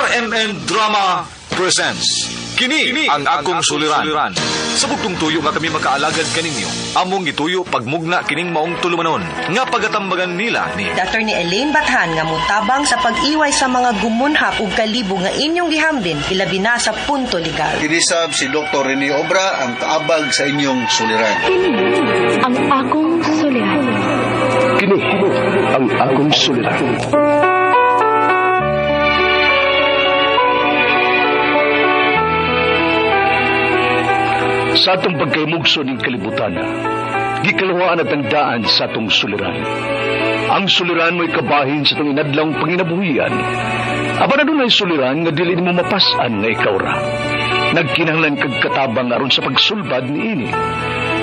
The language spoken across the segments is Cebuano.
RMN Drama presents Kini ang akong suliran. Sa bugtong tuyo nga kami makaalagad kaninyo. Among gituyo pagmugna kining maong tulumanon nga pagatambagan nila ni Attorney Elaine Bathan nga mutabang sa pag-iway sa mga gumunhap ug kalibo nga inyong gihambin ilabi na sa punto legal. Kinisab si Dr. Rene Obra ang kaabag sa inyong suliran. Kini ang akong suliran. Kini ang akong suliran. Sa atong pagkaymugso ning kalibutan, gikaluhaan at ang daan sa atong suliran. Ang suliran mo'y kabahin sa atong inadlawng panginabuhian. Apan adunay suliran nga dili nimo mapas-an nga ikaw ra. Nagkinahanglan kag katabang aron sa pagsulbad niini.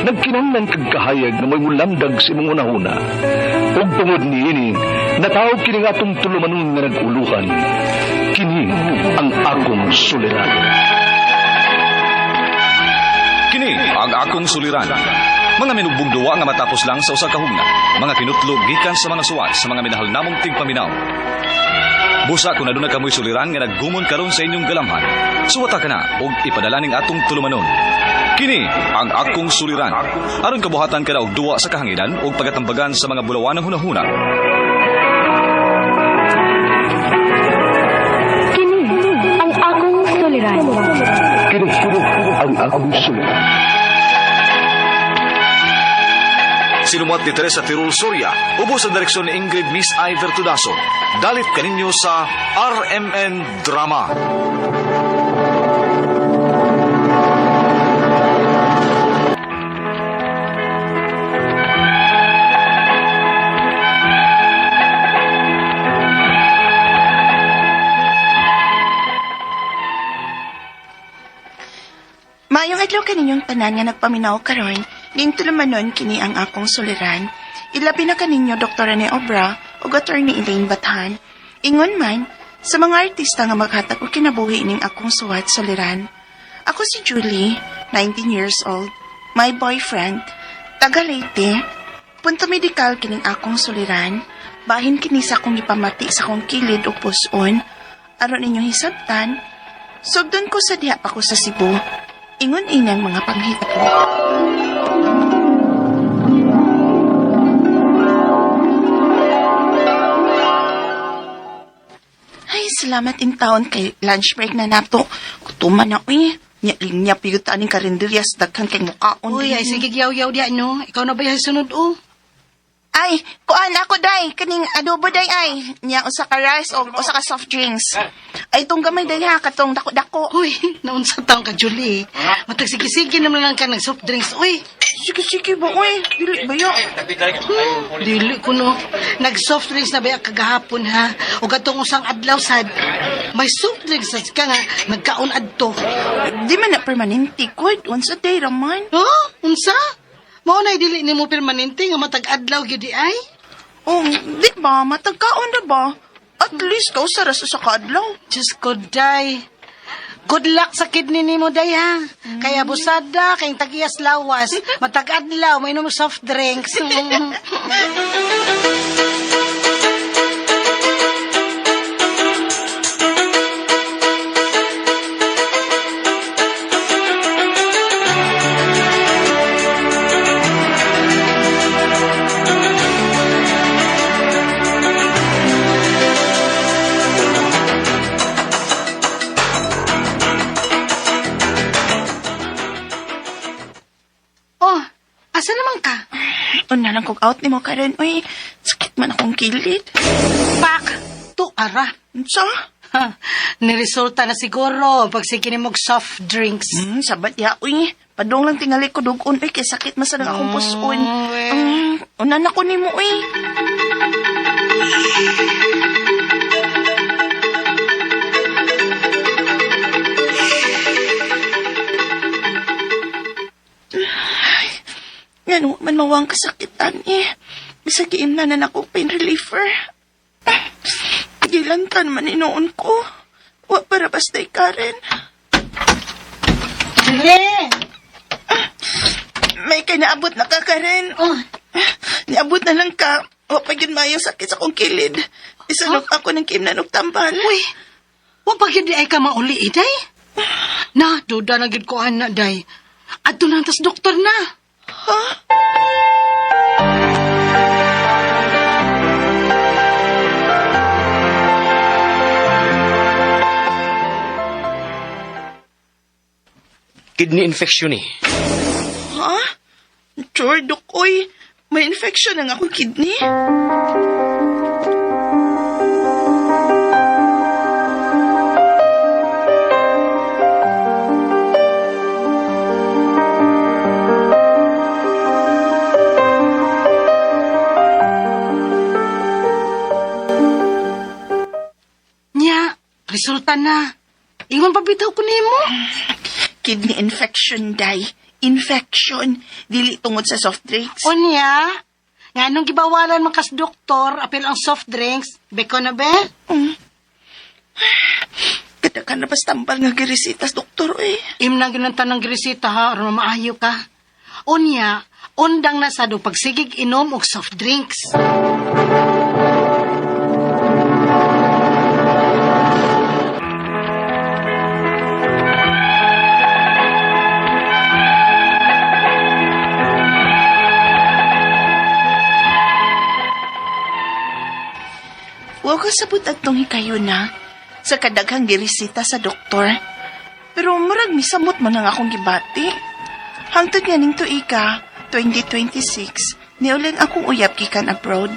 Nagkinahanglan kag kahayag nga mo'y mulamdag sa imong hunahuna. Ug tungod niini, natawag kini nga atong tulumanon nga nag-uluhan. Kini ang akong suliran. Kini ang akong suliran. Mga minugbong duwa nga matapos lang sa usa ka hugna. Mga kinutlog gikan sa mga suwat sa mga minahal namong tigpaminaw. Busa kung aduna kamoy suliran nga naggumon karon sa inyong galamhan. Suwata ka na og ipadala ning atong tulumanon. Kini ang akong suliran. Aron kabuhatan ka na og duwa sa kahanginan og pagatambagan sa mga bulawanang hunahuna. Kini ang akong suliran. Kini ang akong suliran. Sinumuat ni Teresa Tirul Soria, ubos sa direksyon ni Ingrid Miss Iver Tudaso. Dalit kaninyo sa RMN Drama. Maayong adlaw kaninyong tanan nga nagpaminaw karon, ning tulumanon kini ang akong suliran. Ilabi na kaninyo Dr. Rene Obra ug Attorney Elaine Bathan. Ingon man sa mga artista nga maghatag og kinabuhi ning akong suwat suliran. Ako si Julie, 19 years old. My boyfriend, taga Leyte. Punto medikal kining akong suliran. Bahin kini sa akong gipamati sa akong kilid ug puson. Aron ninyong hisabtan, sugdon ko sa diha pa ko sa Cebu. Ingon inang mga panghitabo. Ay, salamat in taon kay lunch break na nato. Kutuman na, uy. Nya, linya piyuta aning karinderyas daghan kay mukaon. Uy, ay sige yaw-yaw diya no. Ikaw na ba yung sunod oh? Ay, kuan ako day, kaning adobo day ay. Nya usa ka rice o usa ka soft drinks. Ay tong gamay day ha katong dako-dako. Uy, naunsa taong ka, Julie. Matag sige-sige naman lang ka ng soft drinks. Uy, Sige sige ba uy, dili ba yo? dili ko no. Nag-soft drinks na ba kagahapon ha? O katong usang adlaw sad. May soft drinks sad ka nga nagkaon adto. Di man na permanente good. Once a day raman. Oh, unsa? Mao na dili nimo permanente nga matag adlaw gyud di ay? Oh, di ba? Matagkaon na ba? At least kausa ra sa kadlaw. Diyos ko, day. Good luck sa kidney nimo, day, ha? Kaya busada, kayong tagiyas lawas, matag-adlaw, mainom soft drinks. Oh, asa naman ka? Una lang kog out nimo karon, uy. Sakit man akong kilid. Pak! Tu ara. Unsa? Ha, niresulta na siguro pag sige nimo og soft drinks. Sabat ya, uy. Padong lang tingali ko dugon, uy, kay sakit man sa nang akong puson. Una na ko nimo, uy. Ay, ngano man mawang kasakitan eh. Bisag giimna na nako pain reliever. Gilantan man inoon ko. Wa para basta Karen. Julie! May kinaabot na ka, Karen. Oh, Niabot na lang ka. Wa pa gyud maayo sakit sa akong kilid. Isunod ako ng kimnan og tambal. uy. Wa pa gyud ay ka mauli, day. Na, duda na gyud ko ana, day. Adto na tas doktor na. Ha? Kidney infection eh. Ha? Sure, Dok, oy. May infection ang akong kidney. Nya, resulta na. Ingon pa bitaw ko nimo. Kidney infection, day. Infection. Dili tungod sa soft drinks. Unya, nga nung gibawalan man kas doktor, apil ang soft drinks, beko na be? Kada ka na bastambal nga girisitas, doktor, eh. Imnang ginantan ng gresita ha, aron maayo ka. Unya, undang na sa do pagsigig inom og soft drinks. Wa ko sabot atong hikayo na sa kadaghang girisita sa doktor. Pero murag misamot man ang akong gibati. Hangtod nga ning tuiga, 2026, niuling akong uyab gikan abroad.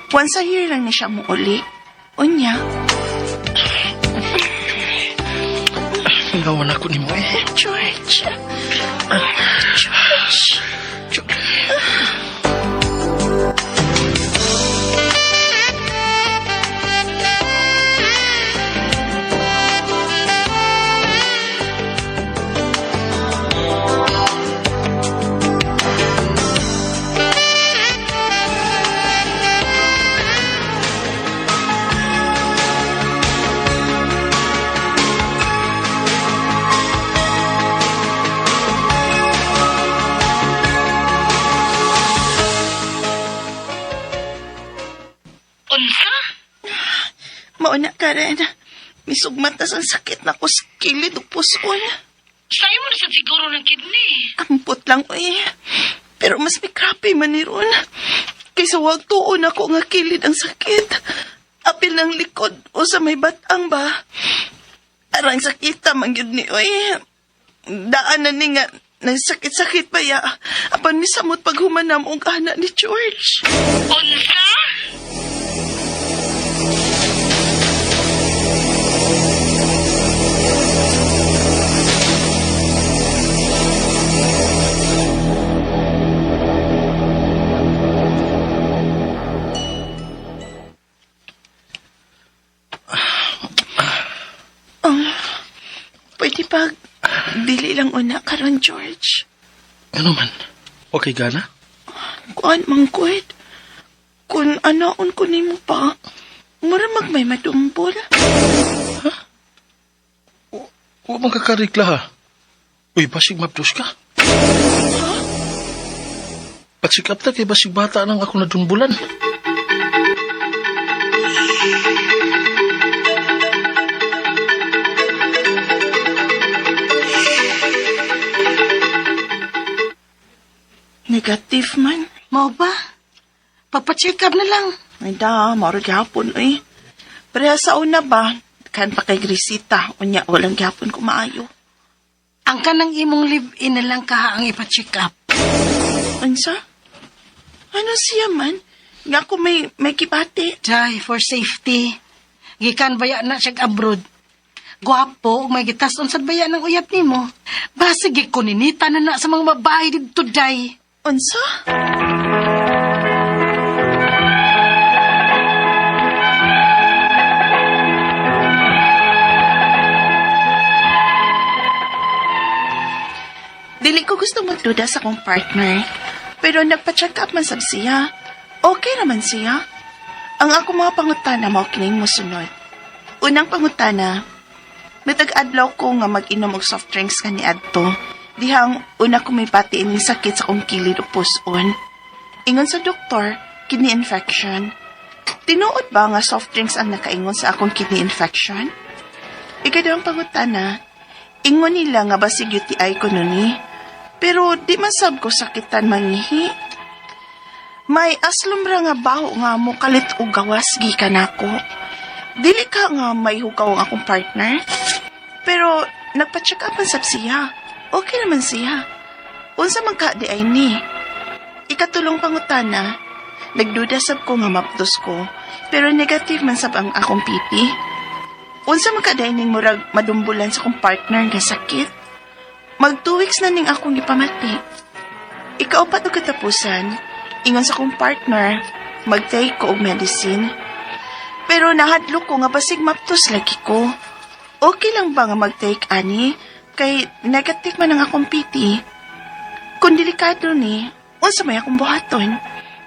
Once a year lang ni siya muuli. Unya, Ngawan ako nimo eh. George. George. Unsa? Mauna ka rin. Misugmat na sa sakit na ko sa kilid o puson. Sayo mo na sa siguro ng kidney. Ampot lang, uy. Pero mas may grabe man ni ron. Kaysa wag tuon ako nga kilid ang sakit. Apil ng likod o sa may batang ba. Arang sakita man gyud ni, uy. Daan na ni nga, nagsakit-sakit pa ya. Apan misamot paghumanam og anak ni George. Unsa? Pwede pa, dili lang una karon George. Ano man? Okay gana? Kuan mangkwet. Kung anaon ko nimo pa, mura magmay madumbol. Huwag man kakarikla ha. Uy, basig mapdos ka. Patsikap ta kay basig bata nang ako nadumbulan. Negative man. Mao ba? Pagpa-check up na lang. Ay da, maro gyapon eh. Pareha sa una ba, kan pa kay Grisita, unya walang gyapon ko maayo. Ang kanang imong live-in na lang kaha ang ipa-check up. Unsa? Ano siya man? Nga ako may kibati. Day, for safety. Gikan baya na siya abroad. Gwapo, ug may gitas unsad baya ng uyab nimo. Basig gikuninita na na sa mga babae didto, day. Unsa? Dili ko gusto magduda sa akong partner. Pero nagpa-check up man sab siya. Okay raman siya. Ang ako mga pangutana mao kining mosunod. Unang pangutana, matag-adlaw ko nga mag-inom og soft drinks kaniadto. Dihang una ko may bati ining sakit sa akong kilid o puson. Ingon sa doktor, kidney infection. Tinuod ba nga soft drinks ang nakaingon sa akong kidney infection? Ikaduhang pangutana, ingon nila nga basig UTI ko nun ni. Pero di man sab ko sakitan mangihi. May aslom ra nga baho nga mo kalit og gawas gikan nako. Dili ka nga may hugaw ang akong partner. Pero nagpa-check up man sab siya. Okay naman siya. Unsa man ka di ay ni? Ikatulong pangutana, nagduda sab ko nga mapdos ko, pero negative man sab ang akong PT. Unsa man ka di ay ning murag madumbulan sa akong partner nga sakit? Mag 2 weeks na ning akong gipamati. Ikaupat og katapusan, ingon sa akong partner, mag-take ko og medicine. Pero nahadlok ko nga basig maptos lagi ko. Okay lang ba nga mag-take ani? Kay negative man ang akong PT. Kung delikado ni, unsa may akong buhaton?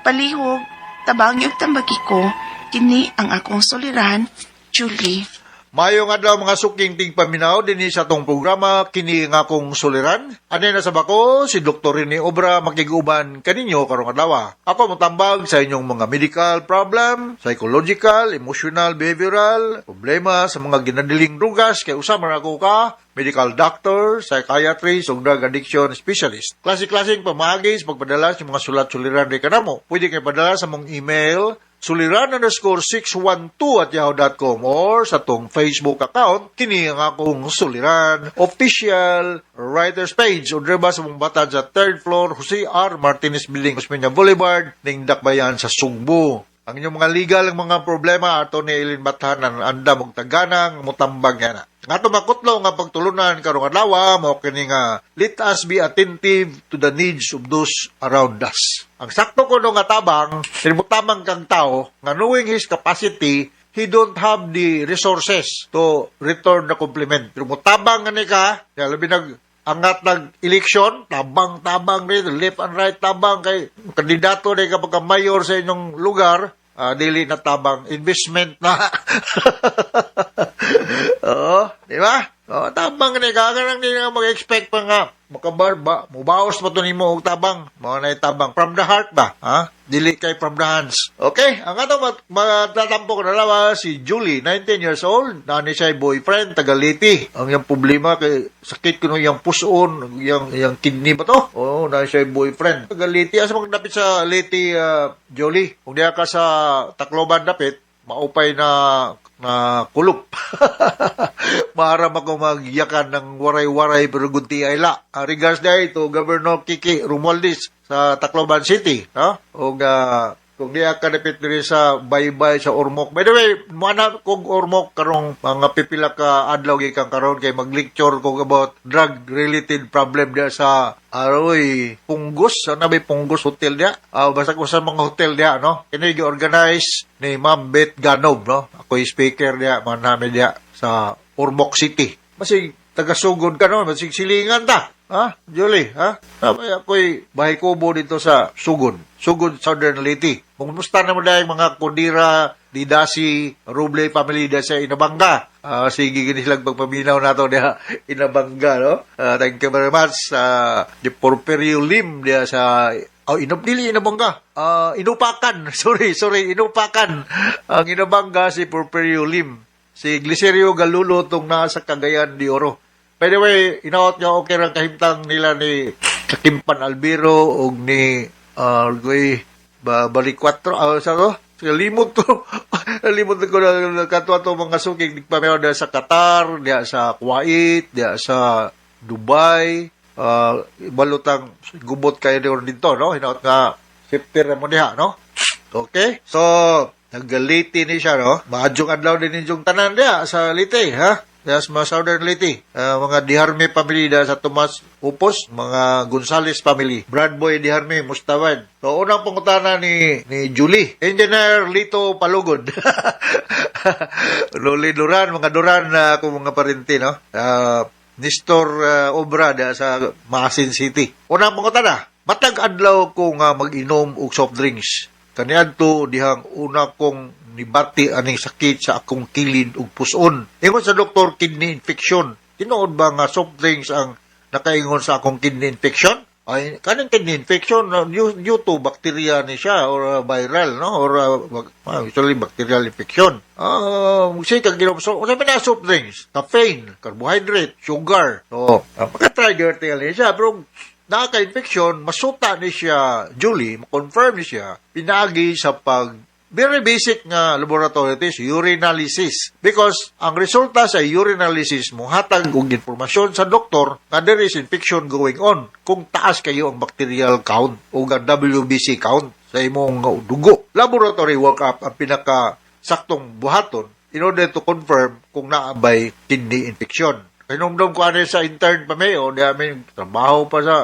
Palihog, tabangi og tambagi ko, kini ang akong suliran, Julie. Maayong adlaw, mga suking tigpaminaw, dinhi sa atong programa Kini Nga Akong Suliran. Anay na sa bako si Dr. Rene Obra makig-uban kaninyo karong adlaw. Ako motambag sa inyong mga medical problem, psychological, emotional, behavioral, problema sa mga ginadiling drugas kay usa man ako ka medical doctor, psychiatrist ug drug addiction specialist. Klase-klaseng pamaagi sa pagpadala sa mga sulat-suliran di kanamo. Pwede kay padala sa mong email suliran_612@yahoo.com or sa atong Facebook account, Kini Ang Akong Suliran Official Writers Page, o ba sa mong batad sa third floor, Jose R. Martinez Building, Osmeña Boulevard, ning Dakbayan sa Sugbo. Ang inyong mga legal ang mga problema ato ni Eileen Bathan ang andam og taganang mutambag niya na. Nga ato makutlo nga pagtulunan karong adlaw mao kini nga "Let us be attentive to the needs of those around us." Ang sakto ko nga tabang, tamang kang tao nga knowing his capacity, he don't have the resources to return the compliment. Pero mutabang nga ni ka, ya, labi nag angat nag election, tabang-tabang rin, left and right tabang kay kandidato ni kapag mayor sa inyong lugar, dili na tabang, investment na. Oo, di ba? Oo, tabang ni ka, kanang di nga mag-expect pa nga makabar ba, mubaos pa to nimo og tabang, mao na tabang from the heart ba, ha? Dili kay from the hands. Okay, ang ato matatampo ko na lawa si Julie, 19 years old, naa ni siya boyfriend, taga Leyte. Ang iyang problema kay sakit kuno iyang puson, iyang iyang kidney ba to? Oo, naa siya boyfriend. Taga Leyte, asa man dapit sa Leyte, Julie? Kung diha ka sa Tacloban dapit, maupay na na kulop. Maaram ako magyakan ng waray-waray pero gunti ay la. Regards dahil to Governor Kiki Romualdez sa Tacloban City. No? O kung diha ka dapit diri sa baybay sa Ormoc. By the way, muana kog Ormoc karong mga pipila ka adlaw gikan karon kay mag-lecture kog about drug related problem diha sa Aroy Punggos, ano ba Punggos Hotel diha? Basta ko sa mga hotel diha, no? Kini gi-organize ni Ma'am Beth Ganob, no? Ako yung speaker diha, mga namin diha sa Ormoc City. Masig taga-sugod ka, no? Masig silingan ta. Ha? Julie, ha? Sabay ako'y bahay kubo dito sa Sugod. Sugod, Southern Leyte. Kumusta naman dahil mga Kudira, Didasi, Ruble family diha sa Inabanga. Sige, gini silang pagpaminaw nato diha Inabanga, no? Thank you very much. Di Porfirio Lim diha sa. Oh, inop dili Inabanga. Inupakan. Sorry, sorry, Inupakan. Ang Inabanga si Porfirio Lim. Si Glicerio Galulo tong nasa Cagayan de Oro. By the way, inaot niya okay ra kahimtang nila ni Kakimpan Albiro og ni Goy ba Balik 4 sa to. Limot to. Limot ko na katwa to mga suking nagpameron diha sa Qatar, diha sa Kuwait, diha sa Dubai, balutang gubot kayo dito, no? Hinaot nga safety ra mo diha, no? Okay? So, nag-Leyte ni siya, no? Maadyong adlaw din ninyong tanan diha sa Leyte, ha? Diha sa mga Southern Leyte. Mga Diharme family diha sa Tomas Upos, mga Gonzales family, Brad Boy Diharme, Mustawan. So, unang pangutana ni Julie, Engineer Lito Palugod. Loli Duran, mga Duran na ako mga parente, no? Nestor Obra diha sa Maasin City. Unang pangutana, matag adlaw ko nga mag-inom og soft drinks. Kaniadto dihang una kong nibati aning sakit sa akong kilid ug puson. Ingon sa doktor, kidney infection. Tinuod ba nga soft drinks ang nakaingon sa akong kidney infection? Ay, kaning kidney infection due to bacteria ni siya or viral, no, or usually bacterial infection. Sige kag ginom so unsa man na soft drinks, caffeine, carbohydrate, sugar. So, maka-try gyud ni siya, pero naka-infection, masuta ni siya, Julie, ma-confirm ni siya, pinaagi sa pag very basic nga laboratory test, urinalysis. Because ang resulta sa urinalysis mo hatag og impormasyon sa doktor nga there is infection going on kung taas kayo ang bacterial count o ang WBC count sa imong dugo. Laboratory workup ang pinaka saktong buhaton in order to confirm kung naa bay kidney infection. Hinumdum ko ani sa intern pa may, o di amin trabaho pa sa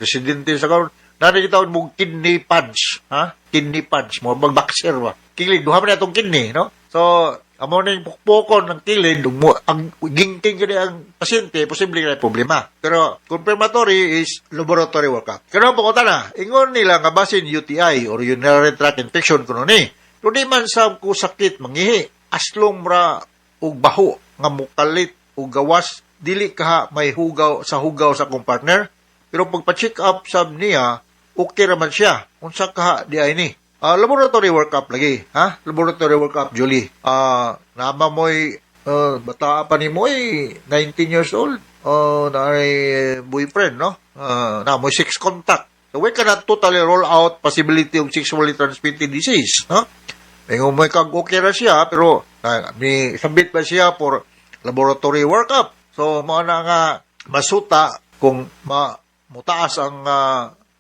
residente sa karon. Nari kita mo kidney punch, ha? Kidney punch mo mag-boxer ba. Kilid duha man atong kidney, no? So, amo ning pukpokon ng kilid, mo ang gingking kini ang pasyente, posible na problema. Pero confirmatory is laboratory workup. Pero pangutana na, ingon nila nga basin UTI or urinary tract infection kuno ni. Pero di man sa ko sakit mangihi, aslom ra og baho nga mukalit og gawas, dili ka may hugaw sa akong partner. Pero pagpa-check up sab niya, okay raman siya. Unsa ka di ay ni? Laboratory workup lagi, ha? Laboratory workup, Julie. Nama mo'y bata pa ni mo 19 years old. Naay boyfriend, no? Na mo'y sex contact. So we cannot totally rule out possibility of sexually transmitted disease, no? Ingon mo kag okay ra siya, pero may submit pa siya for laboratory workup. So mao na nga masuta kung ma mutaas ang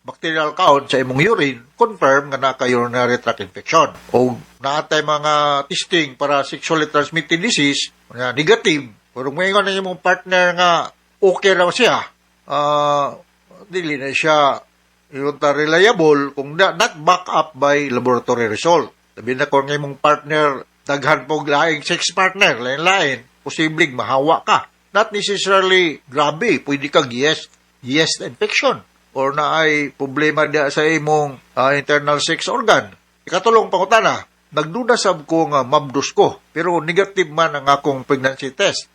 bacterial count sa imong urine, confirm nga naka urinary tract infection. O naatay mga testing para sexually transmitted disease, nga negative, pero kung maingon ang imong partner nga okay raw siya, dili na siya yung ta reliable kung not back up by laboratory result. Sabi na kung ang imong partner daghan pog laing sex partner, lain-lain, posibleng mahawa ka. Not necessarily grabe, pwede kag yes infection or na ay problema diya sa imong internal sex organ. Ikatulong pangutana, nagduda sab ko nga mabdos ko, pero negative man ang akong pregnancy test.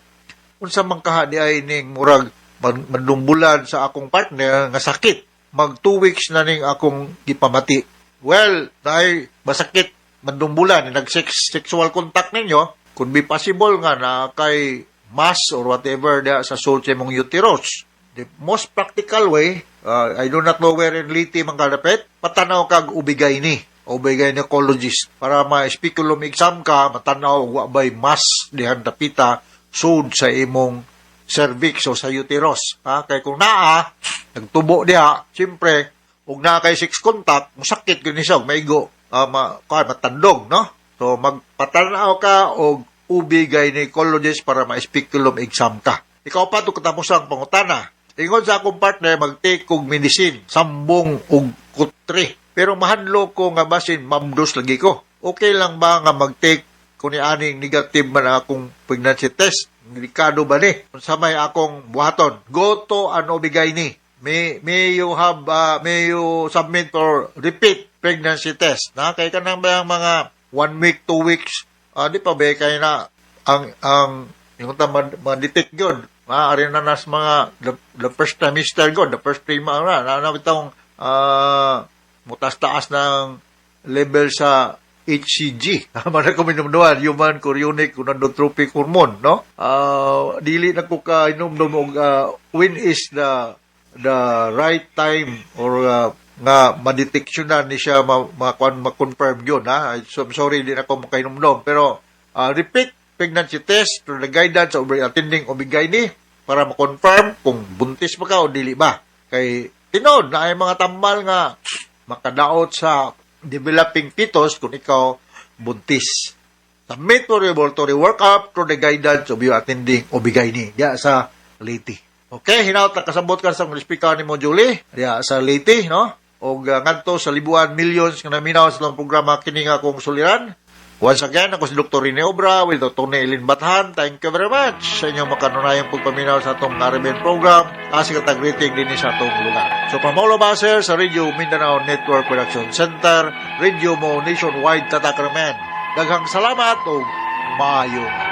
Unsa man kaha di ay ning murag mandumbulan sa akong partner nga sakit. Mag 2 weeks na ning akong gipamati. Well, dahil masakit mandumbulan, nag sexual contact ninyo, could be possible nga na kay mass or whatever diya sa sulod sa imong uterus. The most practical way, I do not know where in Leyte man kalapit, patanaw kag OB-GYN, OB gynecologist para ma-speculum exam ka, matanaw og wa bay mass dihan dapita sud sa imong cervix o sa uterus. Ha? Kay kung naa, nagtubo diha, siyempre, ug naa kay sex contact, musakit gyud ni siya, og maigo, kuan, matandog, no? So, magpatanaw ka og OB gynecologist para ma-speculum exam ka. Ikaw pa to katapos ang pangutana. Ingon sa akong partner, mag-take og medicine, sambong og kutre. Pero mahadlo ko nga basin mabdos lagi ko. Okay lang ba nga mag-take kung ni aning negative man ang akong pregnancy test? Delikado ba ni? Unsa may akong buhaton? Go to an OB-GYN. May you submit for repeat pregnancy test. Na kay kanang ba ang mga 1 week, 2 weeks, di pa ba kay na ang yung ta ma-detect gyud. Maaari na nas mga the first trimester gyud, the first 3 months na na na bitong mutas-taas ng level sa HCG. Mana ko minumduman, human chorionic gonadotropic hormone, no? Dili na ko ka inumdum og when is the right time or nga madeteksyonan ni siya ma-confirm yun, ha? So, I'm sorry, di na ko makainumdum. Pero repeat pregnancy test through the guidance of the attending OB-GYN para ma-confirm kung buntis ba ka o dili ba. Kay tinuod na ay mga tambal nga makadaot sa developing fetus kung ikaw buntis. Submit for laboratory workup through the guidance of your attending OB-GYN diya sa Leyte. Okay, hinaut na kasabot ka sa mga speaker ni mo, Julie, diya sa Leyte, no? Og ngadto sa libuan millions nga naminaw sa atong programa kini nga akong suliran. Once again, ako si Dr. Rene Obra with Dr. Eileen Bathan. Thank you very much sa inyong makanunayang pagpaminaw sa atong RMN program. Asi katag rating din sa atong lugar. So, from all of us here sa Radio Mindanao Network Production Center, Radio Mo Nationwide Tatak Ramen. Daghang salamat ug maayong